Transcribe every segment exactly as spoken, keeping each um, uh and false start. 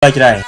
Ơi Jrai.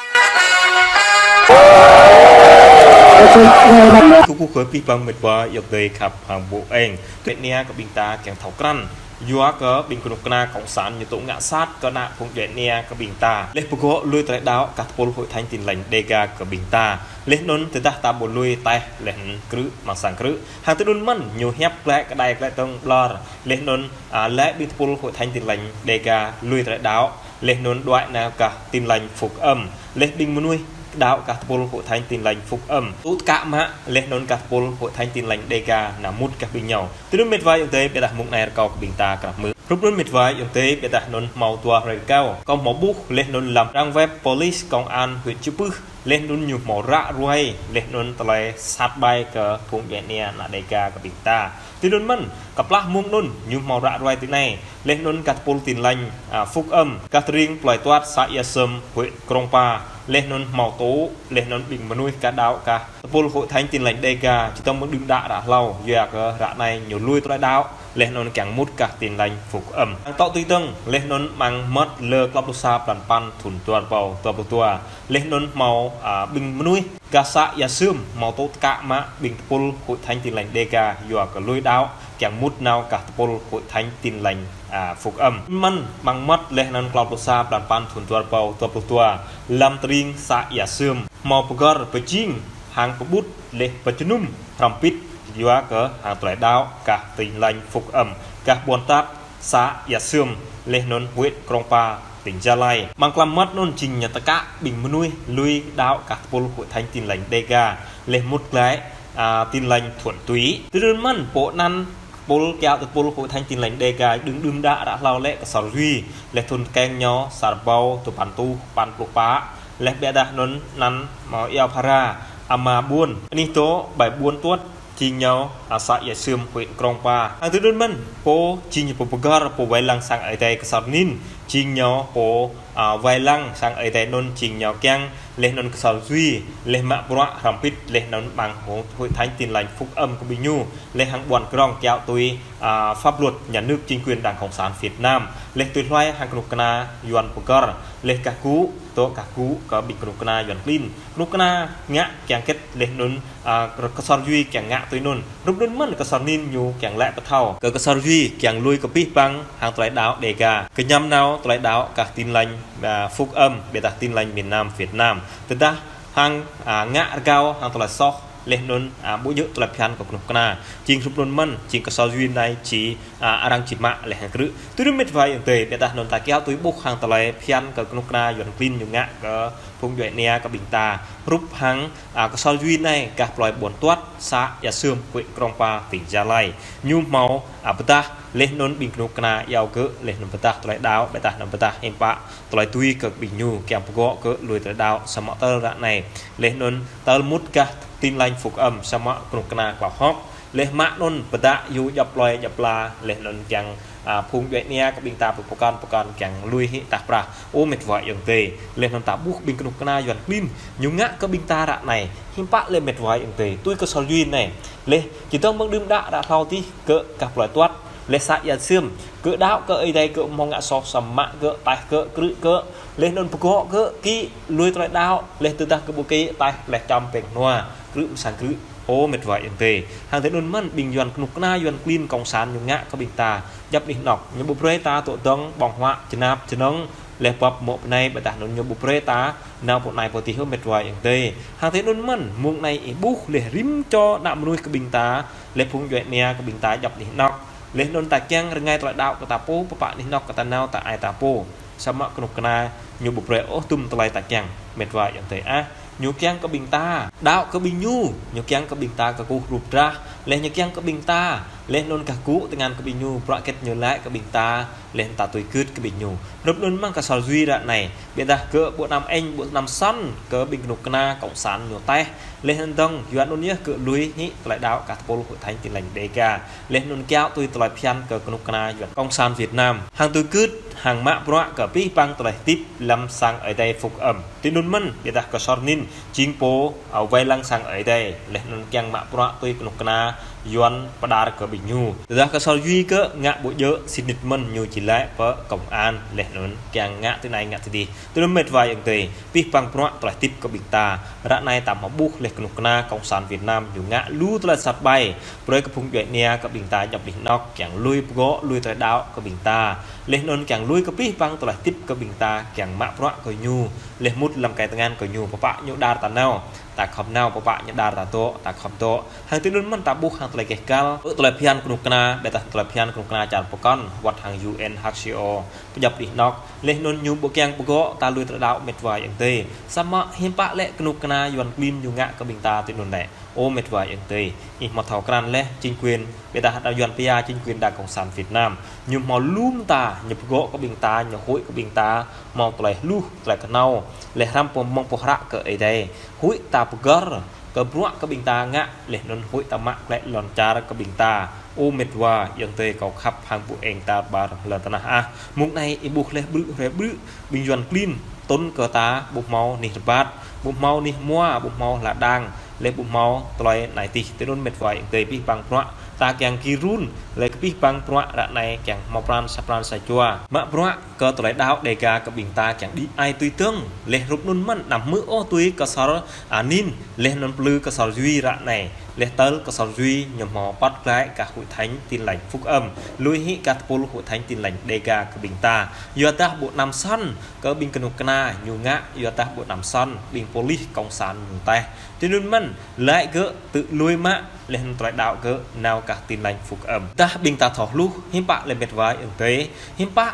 Kơkuh kơ abih bang mĕt wa ayŏng adơi khăp hăng ƀô̆ eng. Tui anai kơ ƀing ta kiăng thâo krăn. Yua kơ ƀing kơnuk kơna cộng sản ñu tŭ ngă sat kơ ană phung djuai ania kơ ƀing ta. Laih pơgŏ lui tơlơi đaŏ kah tơpul Hội Thánh Tin Lành Đêga kơ ƀing ta. Laih anŭn tơdah ta ƀu lui taih laih anŭn krư̆ mơ̆ng sang krư̆. Hăng tui anŭn mơ̆n ñu hiăp glaĭ kơđai glaĭ tơ̆ng ƀlŏr. Laih anŭn, a, laĭ ƀing tơpul Hội Thánh Tin Lành Đêga lui tơlơi đaŏ. Laih anŭn đuaĭ nao kah Tin Lành Phúc Âm. Laih ƀing mơnuih đaŏ kah tơpul Hội Thánh Tin Lành Phúc Âm. Tŭ tơkă mă, laih anŭn kah tơpul Hội Thánh Tin Lành Đêga nao mŭt kah ƀing ñu. Tui anŭn mĕt wa ayŏng adơi, ƀiădah mơ̆ng anai rơkâo kơ ƀing ta krăp mơ̆. Rup anŭn mĕt wa ayŏng adơi, ƀiădah anŭn hmâo dua hrơi rơkâo. Kâo hmâo ƀuh, laih anŭn lăm trang web police công an huyện Chư Pưh. Laih anŭn ñu hmâo ră ruai, laih anŭn tơlơi sat ƀai kơ phung djuai ania ană Đêga kơ ƀing ta. Tui anŭn mơ̆n, kơplah mơ̆ng anŭn, ñu hmâo ră ruai tui anai. Laih anŭn kah tơpul Tin Lành, a, Phúc Âm, kah tơring plơi Tuăt, xã Ia Sơm, huyện Krông Pa. Laih anŭn hmâo tŭ, laih anŭn ƀing mơnuih kah đaŏ kah tơpul Hội Thánh Tin Lành Đêga, či tŏng mơ̆ng đưm đă ră hlâo, yua kơ ră anai ñu lui tơlơi đaŏ, laih anŭn kiăng mŭt kah Tin Lành Phúc Âm. Hăng tŏ tui tơ̆ng, laih anŭn mơ̆ng mơmŏt lơ klâo pluh sa blan păn thŭn dua rơbâo dua pluh dua. Laih anŭn hmâo, a, ƀing mơnuih kah xã Ia Sơm, hmâo tŭ tơkă mă ƀing tơpul Hội Thánh Tin Lành Đêga, yua kơ lui đaŏ, kiăng mŭt nao kah tơpul Hội Thánh Tin Lành, a, Phúc Âm. Mơ̆n, mơ̆ng mơmŏt laih anŭn klâo pluh sa blan păn thŭn dua rơbâo dua pluh dua, lăm tơring xã Ia Sơm. Hmâo pơgăr pơjing hăng pơƀut laih pơjơnum hrŏm hơbĭt yua kơ hăng tơlơi đaŏ kah Tin Lành Phúc Âm kah ƀôn Tat xã Ia Sơm laih anŭn huyện Krông Pa tỉnh Gia Lai. Mơ̆ng klăm mơmŏt anŭn jing ñu tơkă ƀing mơnuih lui đaŏ kah tơpul Hội Thánh Tin Lành Đêga laih mŭt glaĭ, a, Tin Lành Thuận Túy. Tui anŭn mơ̆n pô anăn tơpul kiaŏ tơpul Hội Thánh Tin Lành Đêga đưm đưm đă ră hlâo lĕ Ksor Jui, laih thŭn tơkeng ñu sa rơbâo dua păn rơtuh păn pluh pă, laih ƀiădah anŭn anăn hmâo iâu phara, ama ƀuôn. Anih dŏ ƀơi ƀôn Tuăt, jing ñu, a, xã Ia Sơm huyện Krông Pa. Hăng tui anŭn mơ̆n, pô jing ñu pô pơgăr, pô wai lăng sang Ơi Adai Ksor Nin, jing ñu pô, a, wai lăng sang Ơi Adai anŭn jing ñu kiăng, laih anŭn Ksor Jui, laih mă bruă hrŏm hơbĭt, laih anŭn mơ̆ng Hội Thánh Tin Lành Phúc Âm kơ ƀing ñu, laih hăng ƀuăn krong kiaŏ tui, a, pháp luật nhà nước chính quyền Đảng Cộng sản Việt Nam, laih tui hluai hăng kơnuk kơna Yuan pơgăr, laih kah gŭ, dŏ kah gŭ kơ ƀing kơnuk kơna Yuan klin. Kơnuk kơna ngă kiăng kĕt laih anŭn, a, Ksor Jui kiăng ngă tui anŭn. Rup anŭn mơ̆n Ksor Nin ñu kiăng laĭ pơthâo kơ Ksor Jui kiăng lui kơ abih bang hăng tơlơi đaŏ Đêga. Kơñăm nao tơlơi đaŏ kah Tin Lành, a, Phúc Âm, ƀiădah Tin Lành miền Nam Việt Nam. Tơdah hăng, a, ngă rơgao hăng tơlơi soh laih anŭn, a, ƀu djơ̆ tơlơi phiăn kơ kơnuk kơna. Jing rup anŭn mơ̆n, jing Ksor Jui anai či, a, arăng či mă laih hăng krư̆. Tui anŭn mĕt wa ayŏng adơi, ƀiădah anŭn ta kiaŏ tui ƀuh hăng tơlơi phiăn kơ kơnuk kơna Yuan klin ñu ngă kơ phung djuai ania kơ ƀing ta. Rup hăng, a, Ksor Jui anai gah plơi ƀôn Tuăt, xã Ia Sơm, huyện Krông Pa, tỉnh Gia Lai. Ñu hmâo, a, pơdah laih anŭn ƀing kơnuk kơna iâu gơ̆, laih anŭn pơdah tơlơi đaŏ, ƀiădah anŭn pơdah hiư̆m pă tơlơi tui kơ ƀing ñu kiăng pơgŏ gơ̆ lui tơlơi đaŏ, samơ̆ tơl ră anai. Laih anŭn tơl mŭt gah Tin Lành Phúc Âm, samơ̆ kơnuk kơna klâo hŏk. Laih mă anŭn pơdah yua djŏp plơi djŏp pla, laih anŭn kiăng, a, phung djuai ania kơ ƀing ta pơkŏn pơkŏn kiăng lui hĭ tah prah. Ơ mĕt wa ayŏng adơi, laih anŭn ta ƀuh ƀing kơnuk kơna Yuan klin ñu ngă kơ ƀing ta ră anai. Hiư̆m pă lĕ mĕt wa ayŏng adơi, tui Ksor Jui anai. Laih či tŏng mơ̆ng đưm đă ră hlâo tih gơ̆ gah plơi Tuăt, laih xã Ia Sơm, gơ̆ đaŏ kơ Ơi Adai gơ̆ hmâo ngă soh samơ̆ gơ̆ taih gơ̆ krư̆ gơ̆, laih anŭn pơgŏ gơ̆ kĭ lui tơlơi đaŏ, laih tơdah gơ̆ ƀu kĭ taih laih čăm pĕng nua, krư̆ mơ̆ng sang krư̆. Ơ mĕt wa ayŏng adơi. Hăng tui anŭn mơ̆n ƀing Yuan kơnuk kơna Yuan klin cộng sản ñu ngă kơ ƀing ta. Djŏp anih anŏk. Ñu ƀu brơi ta tŏ dŏng ƀơ̆ng huă jơnap jơnŏng. Laih pap mŏ pơnai ƀiădah anŭn ñu ƀu brơi ta nao pơ anai pơ adih ơ mĕt wa ayŏng adơi. Hăng tui anŭn mơ̆n mơ̆ng anai ih ƀuh laih rĭm čô ană mơnuih kơ ƀing ta. Laih phung djuai ania kơ ƀing ta djŏp anih anŏk. Laih anŭn ta kiăng rơngai tơlơi đaŏ kơ ta pô, pơpă anih anŏk kơ ta nao ta ai ta pô. Samơ̆ kơnuk kơna ñu ƀu brơi ôh tŭm tơlơi ta kiăng, mĕt wa ayŏng adơi ah. Ñu kiăng kơ ƀing ta đaŏ kơ ƀing ñu, ñu kiăng kơ ƀing ta kơkuh rup drah, laih ñu kiăng kơ ƀing ta, laih anŭn gah gŭ tơngan kơ ƀing ñu, bruă hơget ñu laĭ kơ ƀing ta, laih ta tui gưt kơ ƀing ñu. Rup anŭn mơ̆ng Ksor Jui ră anai, ƀiădah gơ̆ ƀu anăm eng, ƀu anăm sŏn kơ ƀing kơnuk kơna cộng sản ñu taih, laih anŭn dŏng, yua anŭn yơh gơ̆ lui hĭ tơlơi đaŏ kah tơpul Hội Thánh Tin Lành Đêga. Laih anŭn kiaŏ tui tơlơi phiăn kơ kơnuk kơna Yuan cộng sản Việt Nam. Hăng tui gưt, hăng mă bruă kơ abih bang tơlơi hơdip lăm sang Ơi Adai Phúc Âm. Tui anŭn mơ̆n, ƀiădah Ksor Nin, jing pô, a, wai lăng sang Ơi Adai. Laih anŭn kiăng mă bruă tui kơnuk kơna Yuan pơđar kơ ƀing ñu. Tơdah kơ Sor Jui kơ ngă ƀu djơ̆, sĭt nik mơ̆n ñu či laĭ pơ công an, laih anŭn kiăng ngă tui anai ngă tui adih. Tui anŭn mĕt wa ayŏng adơi, abih bang bruă tơlơi hơdip kơ ƀing ta. Ră anai ta hmâo ƀuh laih kơnuk kơna Cộng sản Việt Nam ñu ngă lu tơlơi sat ƀai. Brơi kơ phung djuai ania kơ ƀing ta djŏp anih anŏk kiăng lui pơgŏ, lui tơlơi đaŏ kơ ƀing ta. Laih anŭn kiăng lui kơ abih bang tơlơi hơdip kơ ƀing ta, kiăng mă bruă kơ ñu. Laih mŭt lăm kơi tơngan kơ ñu, pơpă ñu đar ta nao, ta khŏm nao, pơpă ñu đar ta dŏ, ta khŏm dŏ. Hăng tui anŭn mơ̆n ta ƀuh hăng tơlơi keh kăl, tơlơi phiăn kơnuk kơna, ƀiădah tơlơi phiăn kơnuk kơna čar pơkŏn, wơ̆t hăng U N H C R, pơdjŏp anih anŏk. Laih anŭn ñu ƀu kiăng pơgŏ ta lui tơlơi đaŏ mĕt wa ayŏng adơi. Samơ̆ hiư̆m pă lĕ kơnuk kơna Yuan klin ñu ngă kơ ƀing ta tui anŭn lĕ. Ơ mĕt wa ayŏng adơi, ih hmâo thâo krăn laih chính quyền, ƀiădah đa Yuan pia chính quyền đảng Cộng sản Việt Nam. Ñu hmâo lŏm ta, ñu pơgŏ kơ ƀing ta, ñu huĭ kơ ƀing ta, hmâo tơlơi hluh, tơlơi kơnâo, laih hrăm pơmơ̆ng pơhră kơ Ơi Adai. Huĭ ta pơgăr kơ bruă kơ ƀing ta ngă, laih anŭn huĭ ta mă klĕ lŏn čar kơ ƀing ta. Ơ mĕt wa ayŏng adơi kâo khăp hăng ƀu eng tar ƀar lŏn tơnah ah. Mơ̆ng anai ih ƀuh laih ƀrư̆ hrơi ƀrư̆, ƀing Yuan klin tŭn kơ ta ƀu hmâo anih rơbat, ƀu hmâo anih hmua, ƀu hmâo hla đang, laih ƀu hmâo tơlơi anai adih. Tui anŭn mĕt wa ayŏng adơi, abih bang bruă ta kiăng gir run, laih kơ abih bang bruă ră anai kiăng hmâo pran sa pran sa jua. Mă bruă kơ tơlơi đaŏ Đêga kơ ƀing ta kiăng đĭ ai tui tơ̆ng, laih hrup anŭn mơ̆n, anăm hmư̆ ôh tui kơ Sor Anin, laih anŭn plư kơ Sor Jui ră anai. Laih tơl kơ Sor Jui ñu hmâo păt glaĭ gah Hội Thánh Tin Lành Phúc Âm, lui hĭ gah tơpul Hội Thánh Tin Lành Đêga kơ ƀing ta. Yua dah ƀu anăm sŏn kơ ƀing kơnuk kơna ñu ngă, yua dah ƀu anăm sŏn ƀing pôlis cộng sản ñu tĕh. Tui anŭn mơ̆n, laĭ gơ̆ tŭ lui mă, laih anŭn tơlơi đaŏ gơ̆ nao gah Tin Lành Phúc Âm. Dah ƀing ta thâo hluh, hiư̆m pă lĕ mĕt wa ayŏng adơi, hiư̆m pă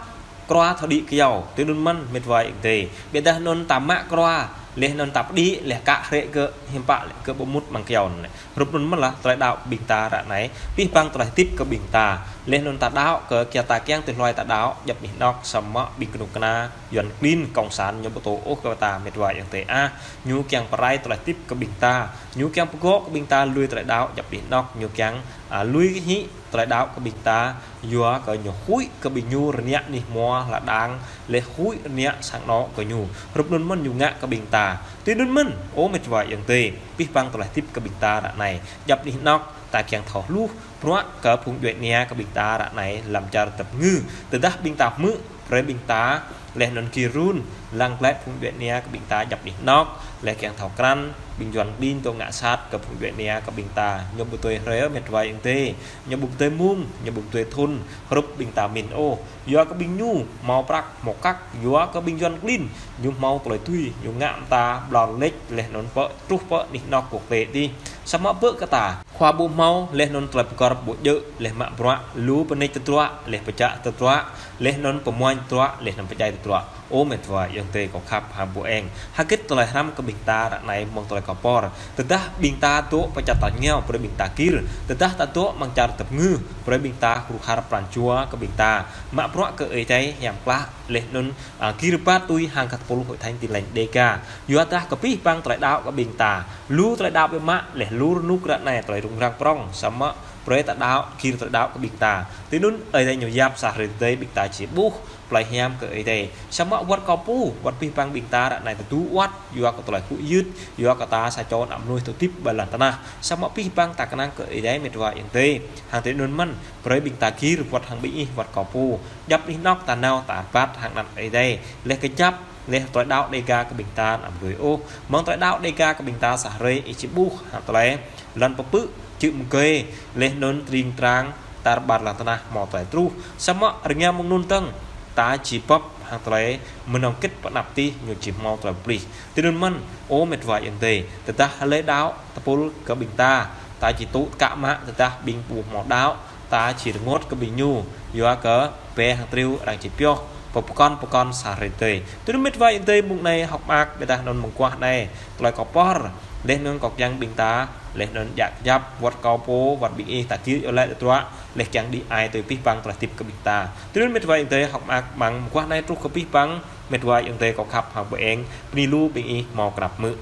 krua thâo đĭ kơyâo, tui anŭn mơ̆n mĕt wa ayŏng adơi. Ƀiădah anŭn ta mă krua, laih anŭn ta pơđĭ, laih kă hrĕ gơ̆, hiư̆m pă lĕ gơ̆ ƀu mŭt amăng kơyâo anŭn. Hrup anŭn mơ̆n lah tơlơi đaŏ ƀing ta ră anai, abih bang tơlơi hơdip kơ ƀing ta. Laih anŭn ta đaŏ kơ kiăng ta kiăng tui hluai ta đaŏ, djŏp anih anŏk samơ̆ ƀing kơnuk kơna Yuan klin cộng sản ñu ƀu tŭ ôh kơ ta mĕt wa ayŏng adơi ah. Ñu kiăng pơrai tơlơi hơdip kơ ƀing ta. Ñu kiăng pơgŏ kơ ƀing ta lui tơlơi đaŏ djŏp anih anŏk, ñu kiăng, a, lui hĭ tơlơi đaŏ kơ ƀing ta, yua kơ ñu huĭ kơ ƀing ñu rơngiă anih hmua hla đang, laih huĭ rơngiă sang anŏ kơ ñu. Hrup anŭn mơ̆n ñu ngă kơ ƀing ta. Tui anŭn mơ̆n, ơ mĕt wa ayŏng adơi, abih bang tơlơi hơdip kơ ƀing ta ră anai. Djŏp anih anŏk, ta kiăng thâo hluh, bruă kơ phung djuai ania kơ ƀing ta ră anai lăm čar tơpơngư. Tơdah ƀing ta hmư̆, brơi ƀing ta, laih anŭn gir run, lăng glaĭ phung djuai ania kơ ƀing ta djŏp anih anŏk, laih kiăng thâo krăn, ƀing Yuan klin tŭ ngă sat kơ phung djuai ania kơ ƀing ta. Ñu ƀu tui hrơi mĕt wa ayŏng adơi, ñu ƀu tui mông, ñu ƀu tui thŭn, hrup ƀing ta min ôh. Yua kơ ƀing ñu hmâo prăk hmâo kăk, yua kơ ƀing Yuan klin, ñu hmâo tơlơi tui, ñu ngă mơta ƀlŏr lĕč, laih anŭn pơ, truh pơ anih anŏk quốc tế adih. Samơ̆ ƀơi kơ ta, khua ƀu hmâo, laih anŭn tơlơi pơgăr ƀu djơ̆, laih mă bruă, lu pơneč tơdruă, laih pơčă tơdruă, laih anŭn pơmuañ tơdruă, laih anŭn pơdjai tơdruă. Ơ mĕt wa ayŏng adơi kâo khăp hăng ƀu eng. Hơgĕt tơlơi hrăm kơ ƀing ta ră anai mơ̆ng tơlơi kơ por. Tơdah ƀing ta dŏ pơ čar tač rơngiao, brơi ƀing ta gir. Tơdah ta dŏ amăng čar tơpơngư, brơi ƀing ta hruh har pran jua kơ ƀing ta. Mă bruă kơ Ơi Adai hiam klă, laih anŭn, a, gir rơbat tui hăng gah tơpul Hội Thánh Tin Lành Đêga. Yua dah kơ abih bang tơlơi đaŏ kơ ƀing ta. Lu tơlơi đaŏ biă mă, laih lu rơnŭk ră anai tơlơi rŭng răng prŏng, samơ̆ brơi ta đaŏ, gir tơlơi đaŏ kơ ƀing ta. Tui anŭn, Ơi Adai ñu yap sa hrơi tơdơi ƀing ta či ƀuh plơi hiam kơ Ơi Adai. Samơ̆ wơ̆t kâo pô, wơ̆t abih bang ƀing ta ră anai tơdu wơ̆t, yua kơ tơlơi huĭ hyưt, yua kơ ta sa čô ană mơnuih tŭ hơdip ƀơi lŏn tơnah. Samơ̆ abih bang ta kơnang kơ Ơi Adai mĕt wa ayŏng adơi. Hăng tui anŭn mơ̆n, brơi ƀing ta gir wơ̆t hăng ƀing ih wơ̆t kâo pô. Djŏp anih anŏk ta nao ta rơbat hăng anăn Ơi Adai. Laih kơjăp, laih tơlơi đaŏ Đêga kơ ƀing ta anăm lui ôh. Mơ̆ng tơlơi đaŏ Đêga kơ ƀing ta sa hrơi ih či ƀuh hăng tơlơi lŏn pơpư̆, čư̆ mơgơi, laih anŭn tring trang, tar ƀar lŏn tơnah hmâo tơlơi truh. Samơ̆ rơngiao mơ̆ng anŭn dơ̆ng, ta či bưp hăng tơlơi mơnơ̆ng kĭt pơ anăp adih ñu či hmâo tơlơi pơplih. Tui anŭn mơ̆n, ơ mĕt wa ayŏng adơi, tơdah hlơi đaŏ tơpul kơ ƀing ta, ta či tŭ kă mă, tơdah ƀing ƀu hmâo đaŏ, ta či rơngot kơ ƀing ñu, yua kơ bê hăng triu arăng či pioh, pơ pơkŏn pơkŏn sa hrơi tơdơi. Tui anŭn mĕt wa ayŏng adơi mơ̆ng anai hơ̆k mơak, ƀiădah anŭn mơ̆ng guah anai, tơlơi kâo por, laih anŭn kâo kiăng ƀing ta, laih anŭn djă kơjăp, wơ̆t kâo pô, wơ̆t ƀing ih ta gir iâu laĭ tơdruă, laih kiăng đĭ ai tui abih bang tơlơi hơdip kơ ƀing ta. Tui anŭn mĕt wa ayŏng adơi hơ̆k mơak mơ̆ng guah anai truh kơ abih bang, mĕt wa ayŏng adơi kâo khăp hăng ƀu eng, bơni lu ƀing ih hmâo krăp hmư̆.